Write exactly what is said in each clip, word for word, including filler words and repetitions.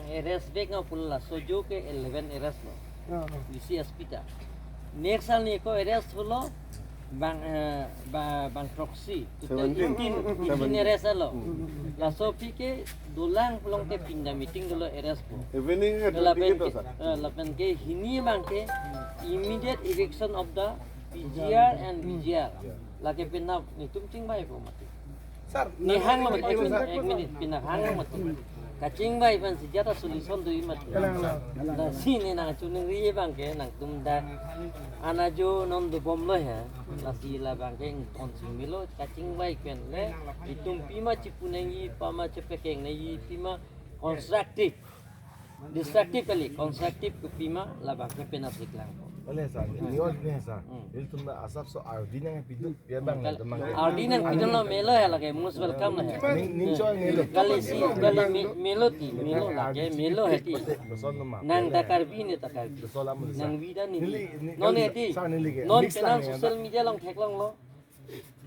Arrest back nga pulo laso ajo ke eleven arrest lo. Oh, oh. Isi S P ta. Next arni ko arrest pulo bang, eh, ba-, bang proxy. Total seventeen. Eighteen, eighteen Seventeen. Arrest lo. Hmm. Laso aphi ke dolang pulote pinda meeting dolo arrest po. Evening at Lapen twenty-eight ke, sir. Eh, lapen ke hini abang ke immediate eviction of the P G R and V G R. Lake penap netum chingvaipo mati. Sir, nihang lo, ek minute, ek minute, pinap hang lo mati. Kachingvai pen si jata solution do-i mati. Kalang, kalang. Lasi ne nangchiningri abang ke nangtum dak an ajo non dobomlo he. Lasi labang ke kon sing melo kachingvai pen le itum pima chipu nangji, pima chepekeng nangji, pima constructive. Destructive kali, constructive ke pima labang ke penap si klang. Ole sir, ni or ni sir. Hmm. Ilitum asapso ardi nangpidun, ya bang, Kal-, teman. Ardi nangpidunlo melo he lake, most welcome lo he. Ning, ning choi melo. Kali si, kali me-, melo ti, melo lake, melo he ti. Beson nama. Nang ta Karbi, ne ta Karbi. Beson lama. Nang vida ni. Neli, ni, Non kali he ti. Sir, neli ke. Non mix kenang lang ya, social media along theklonglo.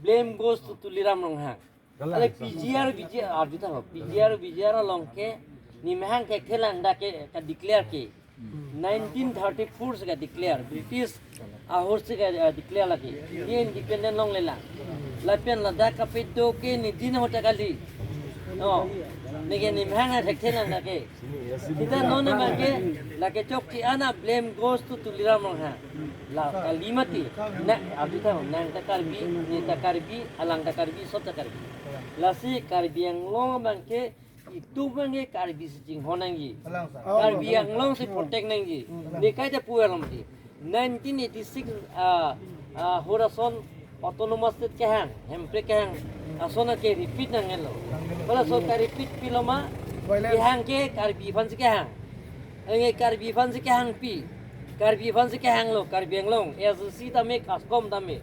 Blame goes to Tuliram Ronghang. Kalang. Ale P G R, V G R, arju ta ho. P G R, V G R along ke, ne mehang ke thelang dak ke, ka declare ke. Nineteen thirty-four si ka declare. British ahut si ka, eh, declare lake. India independent longlelang. Lapen ladak kapedo ke ne din ahut ta kali. No. Ne ke ne mehang ke thelang dak ke. Sita non abang ke, lake chokche ana blame goes to Tuliram Ronghang. La kali mati. Na, arju ta ho, nang ta Karbi, ne ta Karbi, alang ta Karbi, sob ta Karbi. Lasi Karbi Anglong abang ke, itum abang ke Karbi si chinghon nangji. Kalang, sir. Karbi Anglong si protect nangji. Hmm. Ne kaita puer lo mati. Nineteen eighty-six, ah, ah, ahut ason autonomous state kehang, Hemprek kehang, ason ke repeat nangnelo. Halaso ka repeat pilo ma, Violence. Kehang ke Karbi aphan si kehang. Enge Karbi aphan si kehangpi. Karbi aphan si kehanglo, Karbi Anglong. S C tame, KASCOM tame.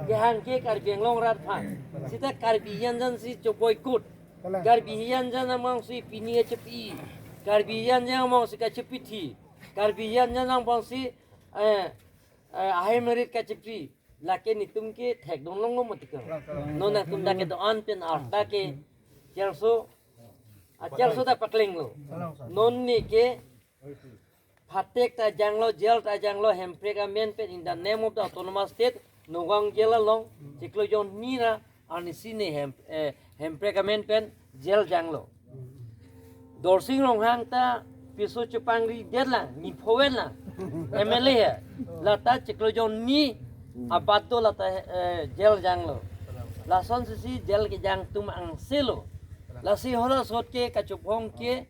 Kehang ke Karbi Anglong rat aphan. Sita Karbi Anjan si cho boycott. Kalang. Karbi Anjan among si pini achepi. Karbi Anjan among si kachepithi. Karbi Anjan among si, eh, eh, ahem rit kachepi. Lake netum ke thekdun longlo mati ko. Kalang, kalang. Non nangtum dak kedo-an pen arta ke. Cherso. A cherso ta paklenglo. Kalang, sir. Non ne ke phatek ta janglo, jail ta janglo, Hemprek amen pen in the name of the autonomous state, Nagaon jail along, chiklo jonhini ra, arnisi ne Hem-, eh, Hemprek amen pen jail janglo. Dorsing Ronghang ta piso chepangri det lang, ni phoven lang, M L A he, lata chiklo jonhini abat do lata, eh, jail janglo. Lason sisi jail kejang atum angse lo. Lasi halaso ahut ke kachobhong ke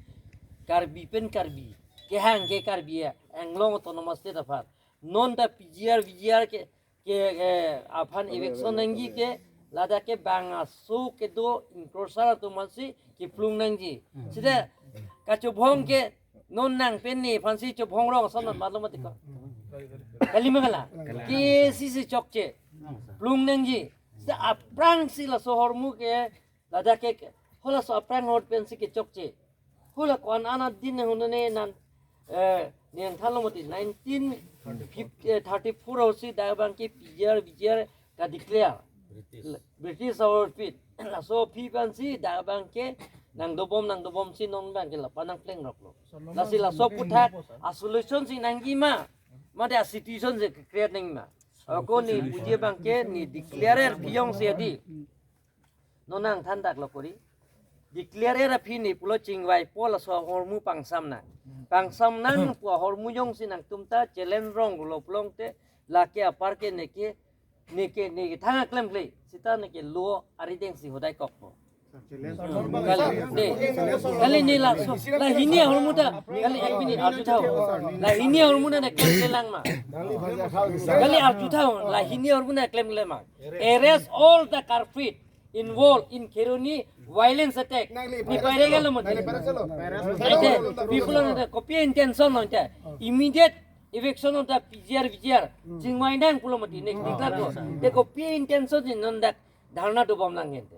Karbi pen Karbi. Kehang ke Karbi Anglong Autonomous State aphan. Non ta P G R, V G R ke, ke, ke aphan eviction nangji ke, ladak ke bangso kedo encroacher atum aphan si keplung nangji. Sita kachobhong ke non nang pen nephan si chobhong rong ason non malo mati ko. Kali ma kalang. Ke si si chokche. Plung nangji. Sita aphrang si laso ahormu ke, ladak ke, halaso aphrang ahut pen si kechokche. Hala ko-an anat din ne hunu ne nan, eh, ne nangthanlo mati nineteen fifty, eh, thirty-four ahut si dak abang ke P G R, V G R ka declare. British. British ahut pen. Laso aphi pen si dak abang ke nangdobom, nangdobom si non abang ke lapu nangpleng roklo. Lasi laso aphuthak a solution si nangji ma. Mate a situation si create nangji ma. Ako ne puji abang ke ne declare aphi jongsi adi. Non nangthan daklo kori. Declare aphi ne pulo chingvaipo laso ahormu pangsam nang. Pangsam nang pu ahormu jongsi nangtum ta challenge rong lo pulote lake apar ke neke, neke, neke thang aklemkle. Sita neke lo arideng si hodai kokpo. Kali, de. Kali ne laso, la hini ahormu ta, kali ek minute arju tha ho. La hini ahormu ta ne klemkle lang ma. Kali arju tha ho, la hini ahormu ta klemkle ma. Arrest all the culprit involved in Kheroni violence attack. Ne paireng lo mati. Aite, people on the kopi intention lo te. Immediate eviction of the P G R, V G R. Chingvai nang pulo mati, ne declare ko. Te kopi intention si non dak dharna dobom lang ente.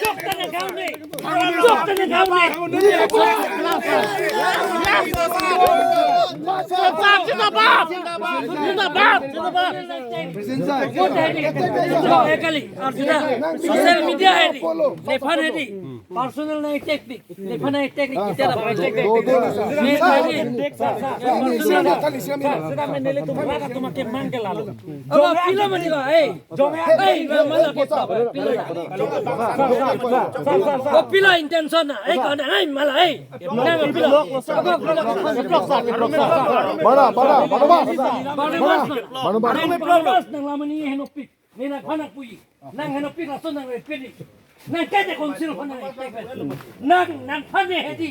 Jok tane gaon ne. Jok tane gaon ne. Zindabad! Zindabad! Zindabad! Ekali, arjuna, social media hai di, nephan hai di, personal nang attack di, nephan nang attack di, kita dapat attack di. Nephan hai di. Sir, sir, sir, sir, sir, sir, sir, मैं नहीं ले तुम, मैं तुम्हें मांग के ला लो। अब आप पिला मत दिला, ए। Jong he. Ei, mala pota, pila. Ko pila intention na, ei, ko na, ei, mala, ei. Nang pila. Mana, mana, mana, mana? Mana, mana? Mana, mana? Nang lamani henopik. Ni nangphan nangpuji. Nang henopik lason nang repeli. Nang kete council phan nang repeli. Nang, nangphan ne hedi.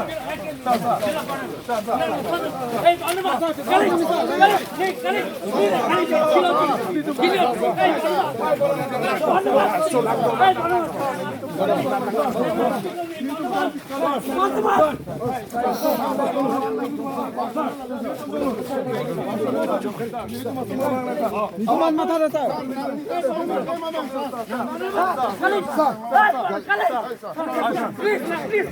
Please, please,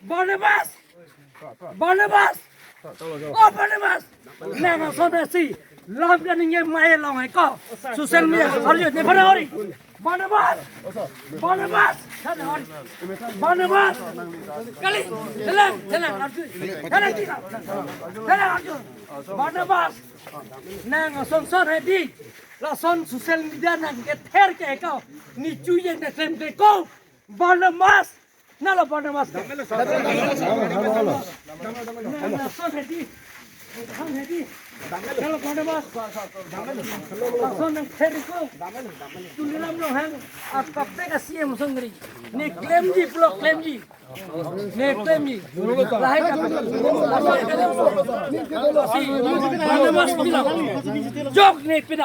Barnabas! Barnabas! Barnabas! Oh, Barnabas! Nang ason si lam kaningje mai along hai ko. Social media arju ne Barnabas! Barnabas! Barnabas! Barnabas! Kali! Thelang! Thelang! Arju! Thelang! Thelang! Arju! Barnabas! Nang ason son hai di. Lason social media nang kether ke ko. Ne chuye ne klem ke ko. Barnabas. Nalo Barnabas. Nang ason hai di. Ason hai di. Nalo Barnabas. Ason nang kether ko. Tuliram Ronghang. Akap ke C M songri. Ne klemji pulo klemji. Ne klemji. Lahai ka. Si, Barnabas pina. Jok ne pina.